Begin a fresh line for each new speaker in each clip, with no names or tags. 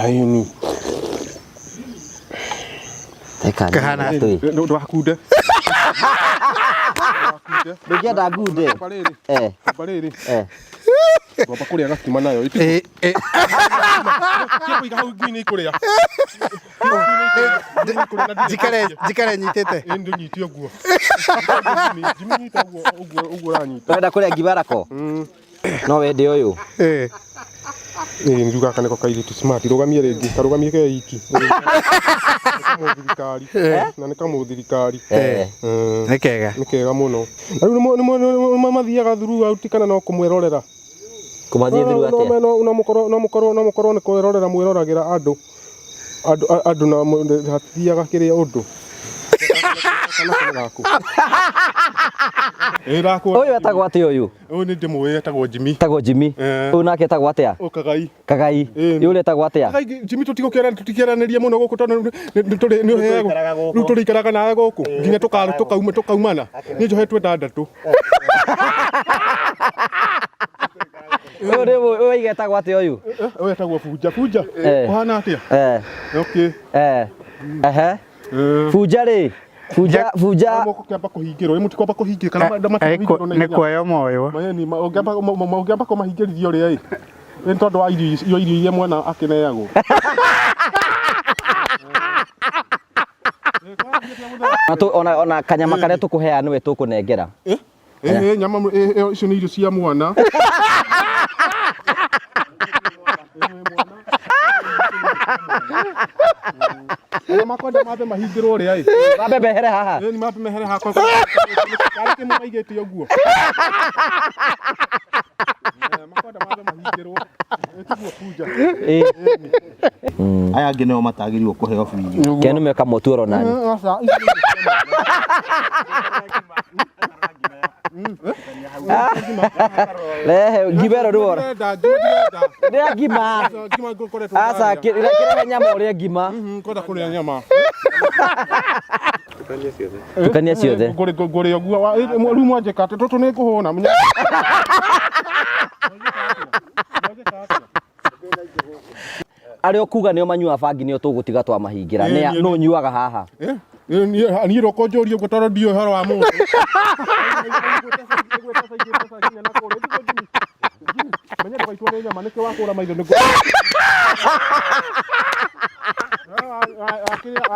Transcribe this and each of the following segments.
Ĩni.
Teka
Kahana
atĩ.
Ndũgakunde.
Ndũngĩenda ngunde.
Kwamba rĩrĩ.
Eh.
Kwamba rĩrĩ.
Eh.
Ngwamba kũrĩa gakima nayo.
Eh, eh.
Tiga kũiga hau ngui nĩ ikũrĩa.
Njikare njikare nyitĩte.
Ĩ ndũnyite ũguo. Jimmy nyita ũguo ũguo ũguo ũranyita.
Ũrenda kũrĩa ngibarako? No wende ũyũ.
Eh.
Ĩ njuga gaka nĩko kairĩtu smart. Rũgamie rĩngĩ. Karũgamie ke iki. Nĩ kamũthirikari. Na nĩ kamũthirikari.
Eh.
Nĩ kega.
Nĩ kega mũno. Na rĩu nĩmo mathiaga throughout kana no kũmwĩrorera?
Kũmathiĩ through atĩa?
No mũkorwo no mũkorwo no mũkorwo nĩ kwĩrorera mwĩroragĩra andũ andũ andũ na hatithiaga kĩrĩa ũndũ. Kana nĩ gaku. Ĩ gakwa.
Ũyũ etagwo atĩa ũyũ?
Ũyũ nĩ ndĩmũĩ etagwo Jimmy.
Etagwo Jimmy.
Eh.
Ũyũ nake etagwo atĩa?
Ũyũ Kagai.
Kagai.
Ĩĩ.
Ũyũ ũrĩa etagwo atĩa?
Kagai Jimmy tũtigũkĩaranĩria mũno gũkũ tondũ nĩ nĩ ũheagwo. Rĩu tũrĩikaraga nawe gũkũ nginya tũkauma tũkaumana. Niĩ njohetwo ĩtandatũ.
Ũyũ nĩ ũyũ waiga etagwo atĩa ũyũ?
Ũyũ etagwo Bunja. Bunja.
Eh.
Ũhana atĩa?
Eh.
Okay.
Eh. Ehe. Bunja rĩ. Bunja bunja.
Mũkũkĩamba kũhingĩrwo. Mũtikwamba kũhingĩra kana
Eh, Nĩ kuoywo moywo.
Mayeni ũngĩamba kũmahingĩrithia ũrĩa ĩ. Nĩ tondũ wa irio icio irio iria mwana akĩneagwo.
Na tu ona ona kanyama karĩa tũkũheana nĩwe tũkũnengera.
Eh, eh, nyama eh, eh, icio nĩ irio cia mwana. Arĩa makwenda mambe mahingĩrwo ũrĩa ĩ.
Mambe mehere haha.
Ĩ, nĩ mambe mehere hakwa. Karĩ kĩmwe maigĩte ũguo. Eh, makwenda mambe mahingĩrwo. Ĩ, tiguo kunja.
Ĩ.
Aya angĩ nĩo matagĩrĩirwo kũheo biũ.
Kenu meka motuoro nani.
Eh, aca, icio nĩ irio cia
Rehe ngima ĩno nĩwona.
Ndĩrenda, ngima ndĩrenda.
Rĩa ngima.
Ngima ngũkoretwo
Aca
ndarĩa.
kĩrehe nyama ũrĩe ngima.
Ngwenda kũrĩa nyama.
Tukania ciothe.
Ngũrĩa ũguo. Rĩu mwanjĩka atĩ tũtũ nĩ ngũhũna.
Arĩa ũkuga nĩo manyuaga bangi nĩo tũgũtiga twamahingĩra.
Ĩĩ,
Nĩ nũ ũnyuaga haha?
Eh, eh, niĩ roko njũrie ũguo tondũ ndiũĩ ũhoro wa mũndũ. Menya ndũgaitwo nĩ nyama nĩkĩo wakũra maitho nĩguo.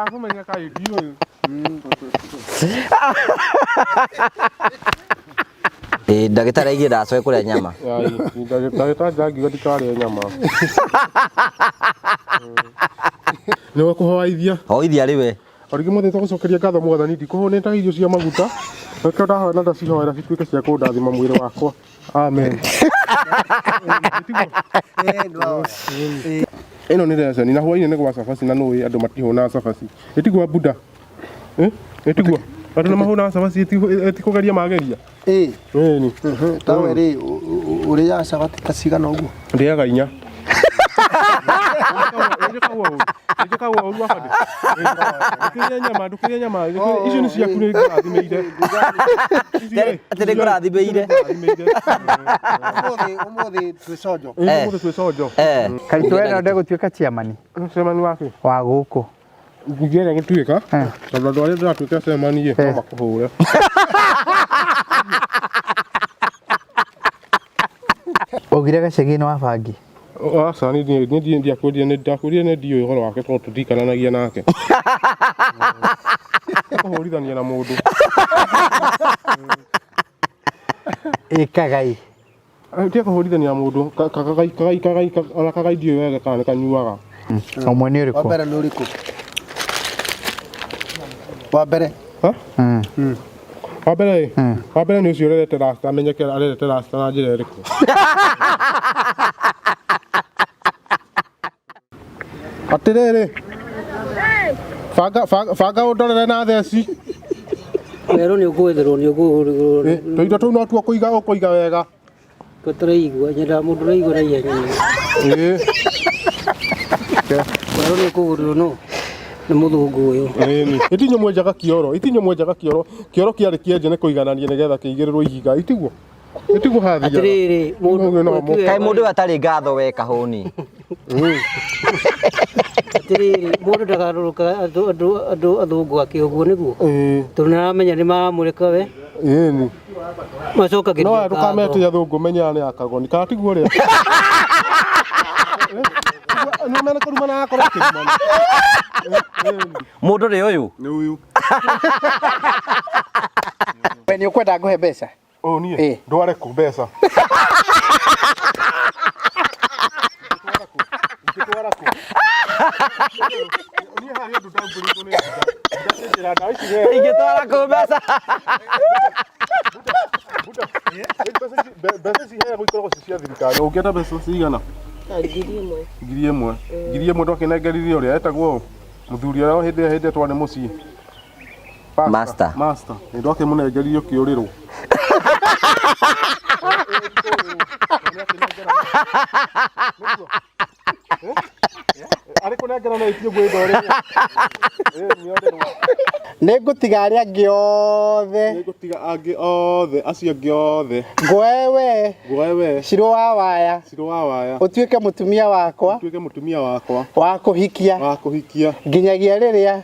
Akũmenya kaĩ ndiũĩ.
Ĩĩ ndagĩtarĩ aigire ndacoke kũrĩa nyama.
Ndagĩtarĩ ndangiuga ndikarĩe nyama. Nĩwe kũhoaithia.
Hoithia rĩ we.
Origi mothe tũgũcokeria ngatho mwathani ndikũhũnĩte irio cia maguta nĩkĩo ndahoya na ndacihoera cituĩke cia kũndathima mwĩrĩ wakwa amen. Ĩno nĩ receni na hwainĩ nĩ gwa cabaci na nũĩ andũ matihũnaga cabaci ĩtigwa buda. Eh, ĩtigwa andũ nĩ mahũnaga cabaci ĩtikũgeria mageria.
Ĩĩ.
Ĩni.
Tawe rĩ ũrĩaga cabaci ta cigana ũguo?
Ndĩaga inya. Njĩkagwo ũru abandĩ. Ndũkĩrĩe nyama, ndũkĩrĩe nyama. Icio nĩ ciaku nĩ ngũrathimĩire.
Atĩ nĩ ngũrathimĩire.
Ũmũthĩ ũmũthĩ twĩ conjo.
Ũmũthĩ twĩ conjo.
Eh.
Karitũ we no ndegũtuĩka chairman
Chairman wake.
wa gũkũ.
Ingĩenda gũtuĩka tondũ andũ arĩa ndĩratuĩka chairman ĩ no makũhũre.
Waugire gacagi-inĩ wa bangi.
Aca niĩ niĩ ndiakwĩrire nĩ ndakwĩrire nĩ ndiũĩ ũhoro wake tondũ tũtiikaranagia nake. Kũhũrithania na mũndũ.
Ĩkagai.
Tiga kũhũrithania na mũndũ kagai kagai kagai ona kagai ndiũĩ wega kana nĩ kanyuaga.
Ũmwe nĩ ũrĩkũ?
Wa mbere nĩ ũrĩkũ? Wa mbere.
Ha? Wa mbere ĩ? Wa mbere nĩ ũcio ũrerete rasta amenyeke arerete rasta na njĩra ĩrĩkũ. Atĩrĩrĩ, banga banga banga ũndorere na theci.
Werũ nĩ ũkũgethwo nĩ ũkũgũrwo.
Tũindo tũu no tuo kũiga ũkũiga wega.
Tũtaraigua nyendaga mũndũ ũraigua na ihenya.
Ĩĩ.
Werũ nĩ ũkũgũrĩrwo nũ? Nĩ mũthũngũ ũyũ.
Ĩni. Itinyo mwenjaga kĩoro, itinyo mwenjaga kĩoro. Kĩoro kĩarĩ kĩenje nĩ kũiganania nĩgetha kĩigĩrĩrwo ihiga. Itiguo? Itiguo hathiaga.
Atĩrĩrĩ, mũndũ
Ũguo no
Kaĩ mũndũ ũyũ atarĩ ngatho we kahũni.
Atiriri, mundu ndagarũrũka andũ andũ andũ athũngũ ake ũguo nĩguo. Tondũ nĩaramenya nĩ maramũreka we.
Ĩni.
Macokagĩria
No
ngatho.
ndũkamete athũngũ menya nĩ akagoni kana tiguo ũrĩa. Nĩ mena kũrumana akorwo akĩrumana.
Mũndũ nĩ ũyũ.
Nĩ ũyũ.
We nĩ ũkwenda ngũhe mbeca?
Ũũ niĩ ndware kũ mbeca? Ingĩtwara kũ? Niĩ harĩ ũndũ ndaumbũrĩtwo nĩ njĩra ndawa ici we.
Ingĩtwara kũ mbeca?
Mbeca ici heagwo ikoragwo ci cia thirikari. Ũngĩenda mbeca cigana?
1000.
1000. 1000 ndwakĩnengerire ũrĩa etagwo ũ? Mũthuri ũrĩa hĩndĩ ĩyo hĩndĩ ĩyo twarĩ mũciĩ. Pastor.
Master.
Master. Nĩ ndwakĩmũnengerire ũkĩũrĩrwo. Arĩ kũnengera na ĩtio ngwĩnda ũrĩrwo.
Nĩ ngũtiga arĩa angĩ othe.
Nĩ ngũtiga angĩ othe, acio angĩ othe.
Ngũe we.
Ngũe we.
Cirũ wa waya.
Cirũ wa waya.
Ũtuĩke mũtumia wakwa.
Ũtuĩke mũtumia wakwa.
Wa kũhikia.
Wa kũhikia.
Nginyagia rĩrĩa.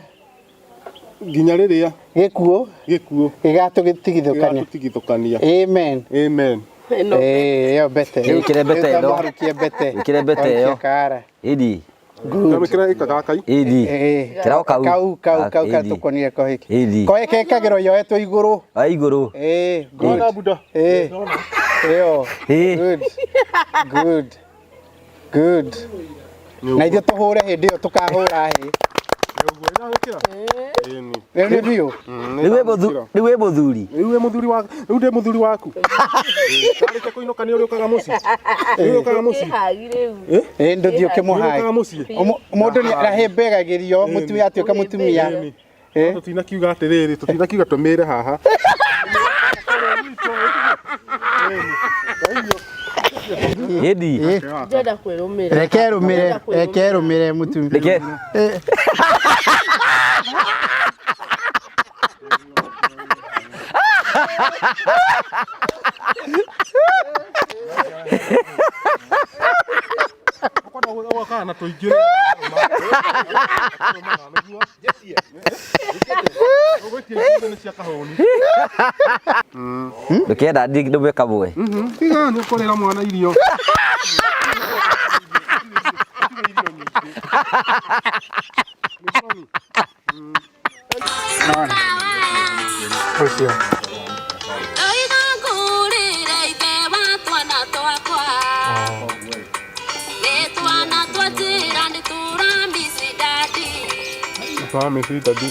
Nginya rĩrĩa.
Gĩkuũ.
Gĩkuũ.
Gĩgatũtigithũkania.
Gĩgatũtigithũkania.
Amen.
Amen.
Ĩyo mbete.
Ĩkĩre mbete ĩno.
Warũkie mbete.
Ĩkĩre mbete ĩyo.
Warũkie kara.
Ĩni.
Ndamĩkĩra ĩka gaka.
Ĩni. Kĩra o kau.
Kau kau kau
Ĩni.
tukonire kohiki.
Ĩni.
Kohiki ĩkagĩrwo yoetwo igũrũ.
Wa igũrũ.
Ĩĩ. Good.
Nona buda.
Ĩĩ. Ĩyo.
Ĩĩ.
Good. Good. Good. Na ithuĩ tũhũre hĩndĩ ĩyo tũkahũra hĩ. Rĩu nĩ biũ.
Rĩu wĩ mũthuri.
Rĩu wĩ mũthuri waku. Rĩu ndĩ mũthuri waku. Warĩkia kũinũka nĩ ũrĩũkaga mũciĩ. Nĩ ũrĩũkaga mũciĩ.
Ĩĩ ndũthiĩ ũkĩmũhae.
Nĩ ũrĩũkaga mũciĩ.
Mũndũ nĩ arahĩmbĩgagĩrio mũtumia atuĩka mũtumia.
Tũtinakiuga atĩrĩrĩ, tũtinakiuga tũmĩre haha.
Ĩni.
Ndĩrenda kwĩrũmĩra.
Reke ĩrũmĩre, reke ĩrũmĩre mũtumia.
Reke.
Ũkwenda gwaka na tũingĩ. Ũgũikia ikundi nĩ cia kahũni.
Ndũkenda ndũme kamwe.
Tiga nĩ ũkũrĩra mwana irio.
Ũcio.
Ndoiga ngũrĩre ithe wa twana twakwa. Nĩ twana twa njĩra nĩ tũramisi dadi.
Tũramisi dadi.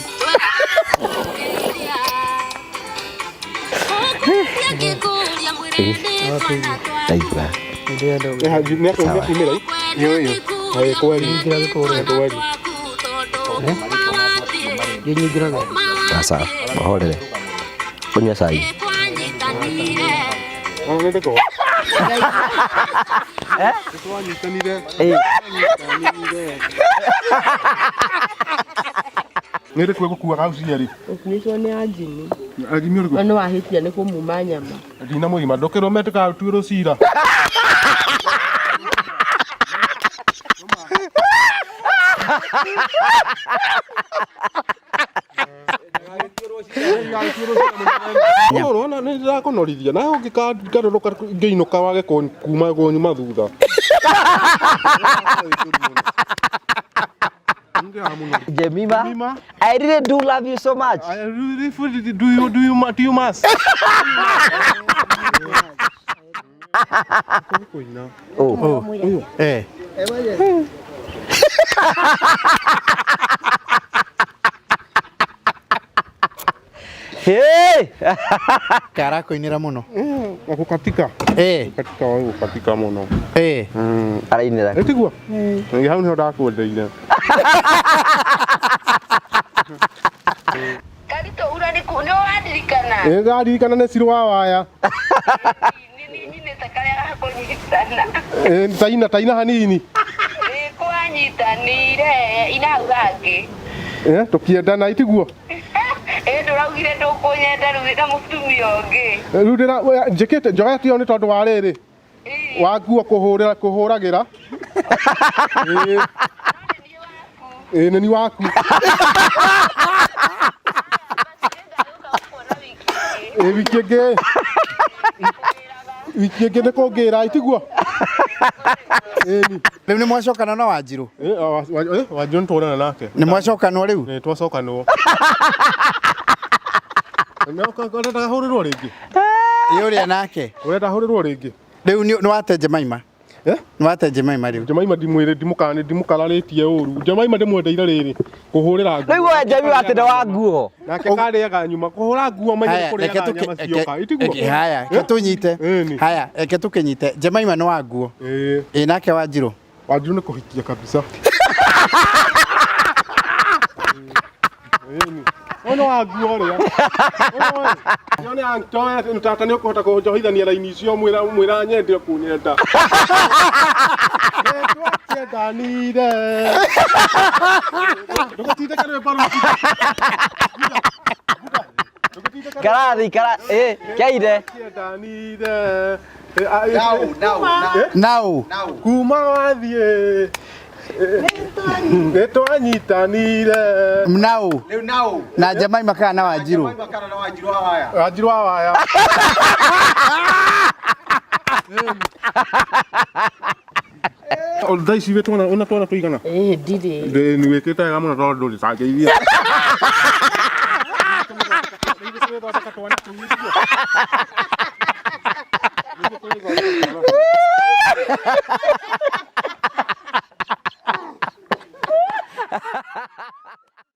Ndaigua.
Nĩ akumĩra
Nĩ ũyũ.
Ĩ kweli. Kweli.
Ndinyingĩraga.
Aca, mahorere. Ũnyue cai.
Ona nĩ ndĩko. Nĩtwanyitanire.
Ĩ.
Nĩ rĩkũ ĩgũkuaga hau cierĩ?
Ũkuĩtwo nĩ anjini.
Anjini ũrĩkũ?
No nĩ wahĩtia nĩ kũmuma nyama.
Ndina mũgima ndũkĩrũme ndũgatuĩrwo cira. Ũrona nĩ ndĩrakũnorithia nawe ũngĩkangarũrũka ngĩinũka wage kuma kũnyuma thutha.
Jemima, I really do love you so much.
I really do you do you do you must.
Oh.
Eh.
Hey!
Karakũinĩra mũno.
Gũkatika.
Eh.
Gũkatika wa gũkatika mũno.
Eh.
Arainĩra.
Ĩtiguo? Ĩ hau nĩho ndakwendeire.
Karitũ ura nĩ wandirikana.
Ĩ ndaririkana nĩ Cirũ wa waya.
Nyinĩte karĩa gakũnyitana.
Ĩ taina taina hanini.
Nĩ kwanyitanire ina hau hangĩ.
Eh tũkĩendana itiguo.
Ĩ ndũraugire ndũkũnyenda rĩu wĩna mũtumia ũngĩ.
Rĩu ndĩra njĩkĩte njogete ĩyo nĩ tondũ wa rĩrĩ. Wa nguo kũhũrĩra kũhũragĩra. Ĩĩ. Ĩĩ nĩ ni waku. Ĩĩ wiki ĩngĩ. Wiki ĩngĩ nĩ kũngĩra itiguo. Ĩni.
Rĩu nĩ mwacokana na Wanjirũ?
Wanjirũ nĩ tũrana nake.
Nĩ mwacokanwo rĩu?
Nĩ twacokanwo. Ũrenda hũrĩrwo rĩngĩ?
Ĩ ũrĩa nake.
Ũrenda hũrĩrwo rĩngĩ?
Rĩu nĩ wate Jemaima? Nĩ wate Jemaima rĩu?
Jemaima ndimwĩrĩ ndimũkani ndimũkararĩtie ũru. Jemaima ndĩmwendeire rĩrĩ kũhũrĩra nguo.
Rĩu we Jemima atĩ nĩ wa nguo.
Nake karĩaga nyuma kũhũra nguo manya
Haya,
kũrĩaga
reke tũkĩ-
nyama cioka. Itiguo?
haya, reke tũnyite. Haya, reke tũkĩnyite. Jemaima nĩ wa nguo. Ĩ nake Wanjirũ?
Wanjirũ nĩ kũhikia kabisa. Ũyũ nĩ wa nguo ũrĩa. Ũyũ nĩ antoe tata nĩ ũkũhota kũnjohithania raini icio mwĩra mwĩra nyende ũkũnyenda. Nĩtwakĩendanire. Ndũgũtindĩke rwĩmbo rũu.
Karathi kara eh kĩaire.
Tũkĩendanire.
Nau.
Kuma wathiĩ. Nĩtwanyitanire.
Nau.
Rĩu nau.
Na Jemaima kana na Wanjirũ?
Kana na Wanjirũ wa waya.
Wanjirũ wa waya. Thaa ici wĩ twana una twana tũigana?
Ĩĩ ndirĩ.
Ndĩ nĩ wĩkĩte wega mũno tondũ ndũrĩ cangeithia.